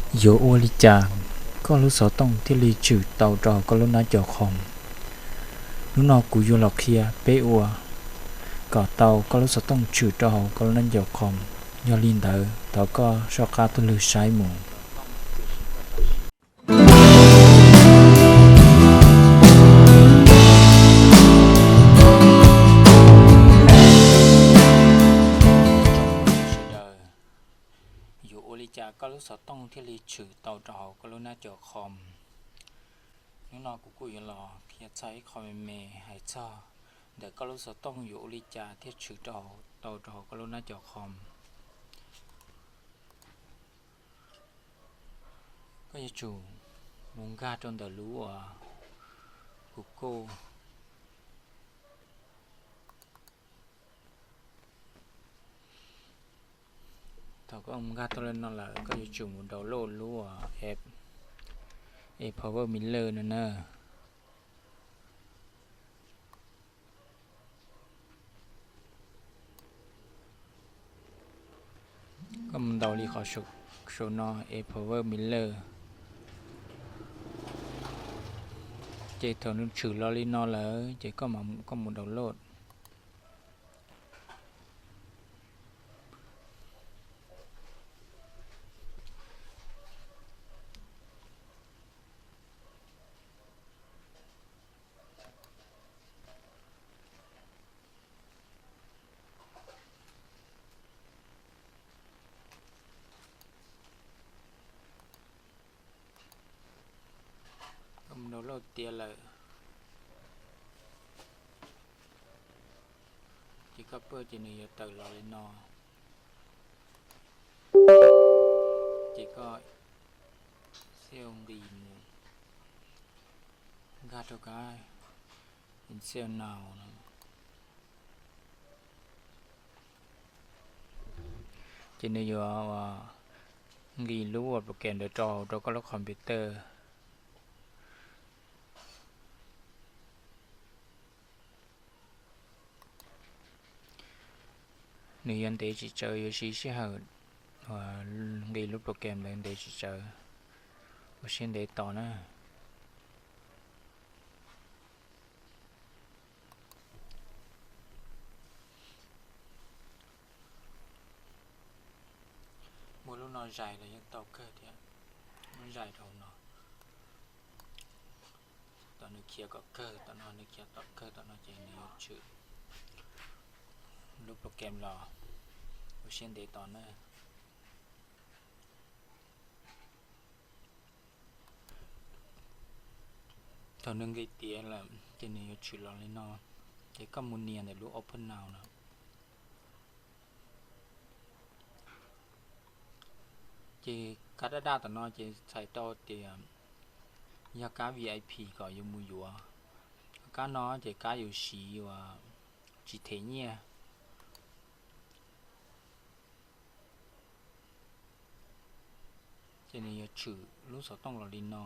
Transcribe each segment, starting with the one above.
Yuav ua li cas koj lub xov tooj thiaj li tshwm tau rau hauv koj lub nab co khom? Hnub no kuv yuav los qhia peb ua kom tau koj lub xov tooj tshwm rau hauv koj lub nab co khom. Yog li ntawd thov koj soj qab tuaj lwg saib mus. Yuav ua li cas koj lub xov tooj thiaj li tshwm tau rau hauv koj lub nab co khom? Hnub no kuv kuj yuav los qhia txog ib qho me me hais txog ntawm koj lub xov tooj yuav ua li cas thiaj tshwm rau, tau rau hauv koj lub nab co khom. Koj yuav tsum mus nkag rau ntawm lub uas Google. Thaum koj mus nkag tau li no lawm koj yuav tsum mus download lub uas app Apower Miner no na. Koj mus ntaus li qhov saum no Apower Miner. Ces thaum nws tshwm los li no lawm ces koj mus download. Koj mus download tiav lawm ces koj pab ces nws yuav tawm los li no. Ces koj xij nqis mus nkag rau kab install now no. Ces nws yuav nqis lub program ntawd rau, rau koj lub computer. Nws yuav ntev tsis tsawg, yuav siv sij hawm nqis lub program ntawd ntev tsis tsawg. Ua siab ntev tos na. Muaj lub no zais los yeej tau kawg thiab. Lub zais rau no, tom nws khiav kom kawg tom no, nws khiav tom kawg tom no ces nws yuav tshwm lub program los. Ua siab ntev tos na. Thaum nws nqis tiav lawm ces nws yuav tshwm los li no, ces koj mus nias ntawm lub open now no. Ces kab daj daj tom no ces txhais tau tias yog kab VIP kom yus mus yuav. Kab no ces kab yus siv uas tsis them nyiaj. Ces nws yuav tshwm lub xov tooj los li no.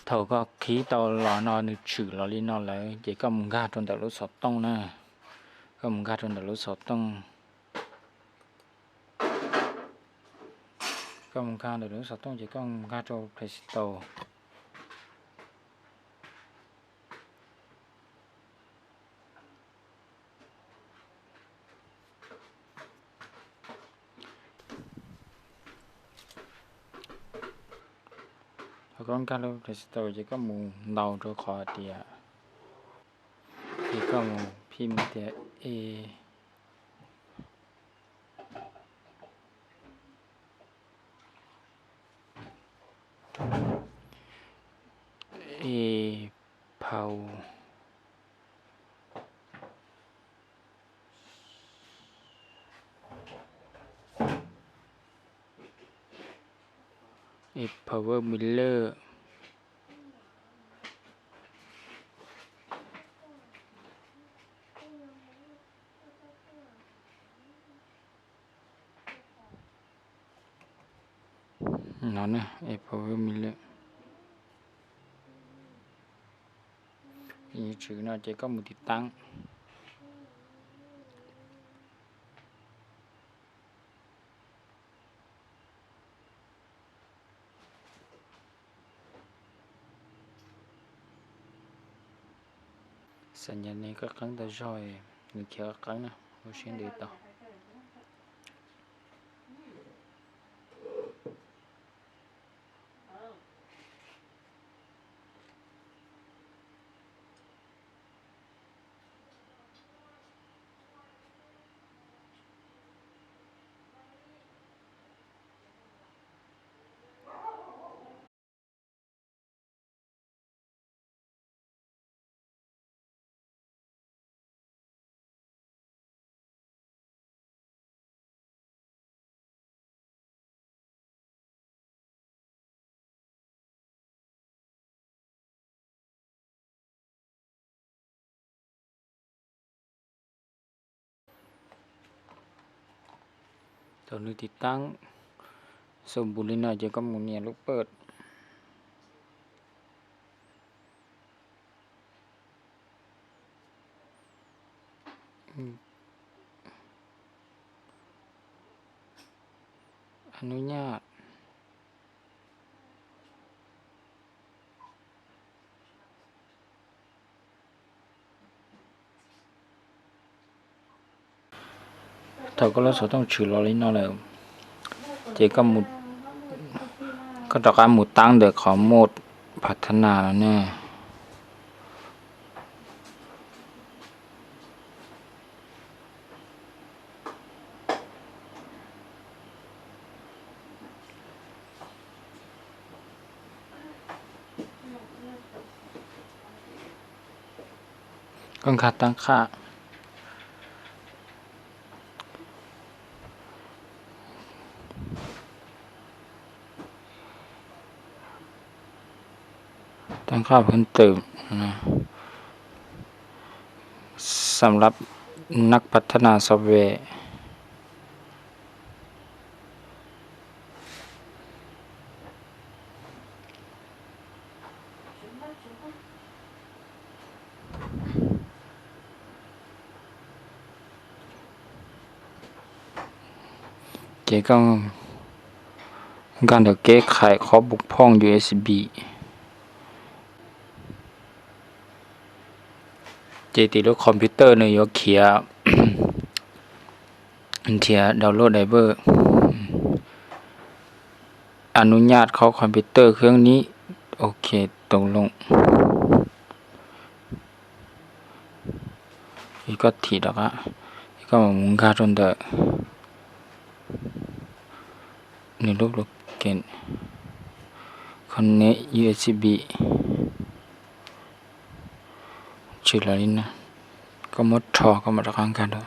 Thaum koj khib tau los no nws tshwm los li no lawm ces koj mus nkag rau ntawm lub xov tooj na. Koj mus nkag rau ntawm lub xov tooj. Koj mus nkag ntawm lub xov tooj ces koj mus nkag rau Play Store. Thaum koj nkag lub Play Store ces koj mus ntaus rau qhov tias, ces koj mus phim tias e e pow e power miller. No e power miller. Yuav tshwm no ces koj mus tiv taab. Xam nyas ne qab qeeb tau zog, nws khiav qab qeeb na, ua siab ntev tau. Thaum nws tiv taab xum npus li no ces koj mus nias lub pawj. Anub nyaj. Thaum koj lub xov tooj tshwm los li no lawm, ces koj rov qab mus taab ntawm qhov muaj phav thab nas no ne. Koj nkag taab qhaj. Taab qhaj phwb twm, xam lab nab phav thab nas software. Ces koj nkag ntawm kev khais qhov pus phooj U S B. Ces tim lub computer nws yuav khiav nrhiav download driver. Anub nyaj qhov computer khwb ni. Ok, tau loo. Koj thim rov qab, koj mus nkag rau ntawm nws lub, connect U S B. Tshwm los li no, koj muab rho koj mam rov qab nkag rau.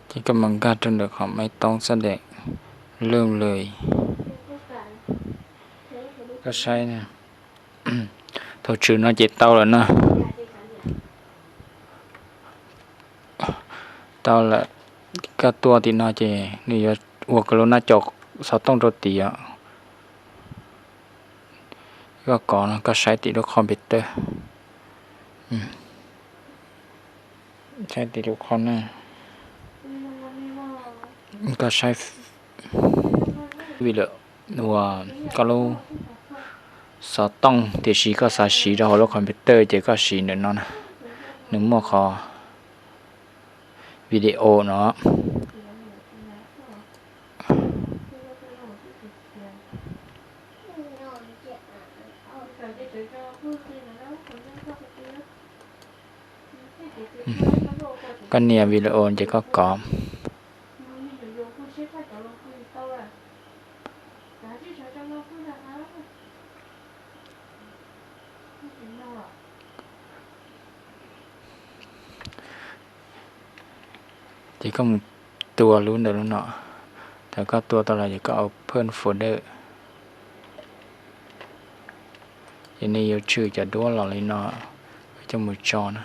Ces koj mam nkag rau ntawm qhov maiv toob xab deem lwj lwm. Koj saib, thaum tshwm no ces tau lawm na. Tau lawm, koj tua tim no ces nws yuav ua koj lub nab caum xov tooj rau tim os. Koj kov no koj saib tim lub computer. Saib tim lub qhov na. Koj saib vim lawm uas koj lub xov tooj tiam sis koj xav siv rau hauv lub computer ces koj siv ntawm no na. Nws muaj qhov video no. Koj nias video ces koj kov. Ces koj mus tua lub ntawm lub no. Thaum koj tua tau los ces koj open folder. Ces nws yuav tshwm cov duab los li no, koj coj mus tso na.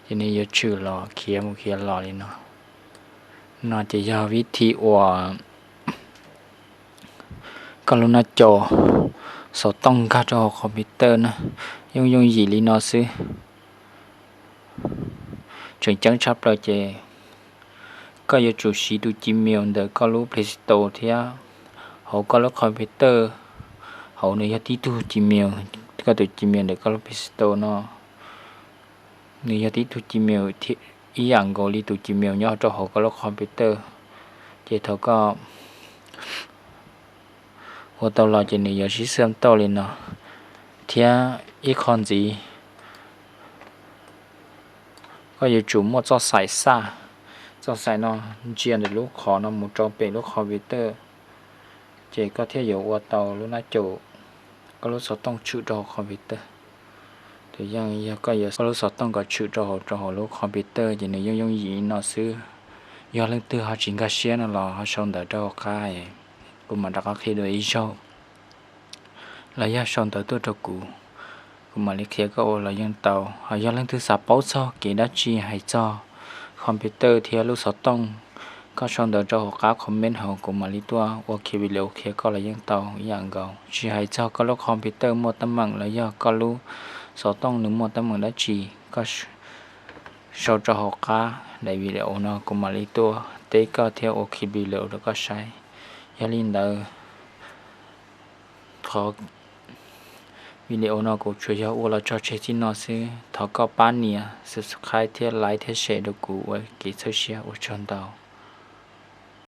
Ces nws yuav tshwm los khiav mus khiav los li no. No ces yog vib thib uas koj lub nab caus xov tooj nkag rau hauv computer na, yooj yooj yim li no xwb. Tseem ceeb tshaj plaws ces koj yuav tsum siv tus Gmail ntawm koj lub Play Store thiab hauv koj lub computer. Hauv nws yog tib tug Gmail, koj tus Gmail ntawm koj lub Play Store no nws yog tib tug Gmail ib yam nkaus li tus Gmail nyob rau hauv koj lub computer. Ces thaum koj ua tau los ces nws yuav sib xeem tau li no. Thiab ib qho ntxiv, koj yuav tsum muaj txoj xaim xaj, txoj xaim no ntsia ntawm lub qhov no mus rau pem lub computer, ces koj thiaj yuav ua tau lub nab caus, koj lub xov tooj tshwm rau hauv computer. Tus yeej yog koj yuav koj lub xov tooj kom tshwm rau hauv rau hauv lub computer ces nws yooj yooj yim no xwb. Yog leej twg ho tsis nkag siab no los ho sau ntawv rau hauv qab, kuv mam rov qab qhia dua ib zaug, los yog sau ntawv tuaj rau kuv, kuv mam li qhia koj ua los yeej tau. Ho yog leej twg xav paub txog kev dab tsi hais txog computer thiab lub xov tooj, koj sau ntawv rau hauv qab comment hauv kuv mam li tuaj ua video qhia koj los yeej tau ib yam nkaus. Tsis hais txog koj lub computer muaj teeb meem los yog koj lub xov tooj nws muaj teeb meem dab tsi, koj sau rau hauv qab daim video no kuv mam li tuaj teb koj thiab ua video rau koj saib. Yog li ntawd, qhov video no kuv tsuas yog ua los tso tseg txij no xwb. Thov koj pab nias subscribe thiab like thiab share rau kuv ua kev txhawb siab. Ua tsaug ntau.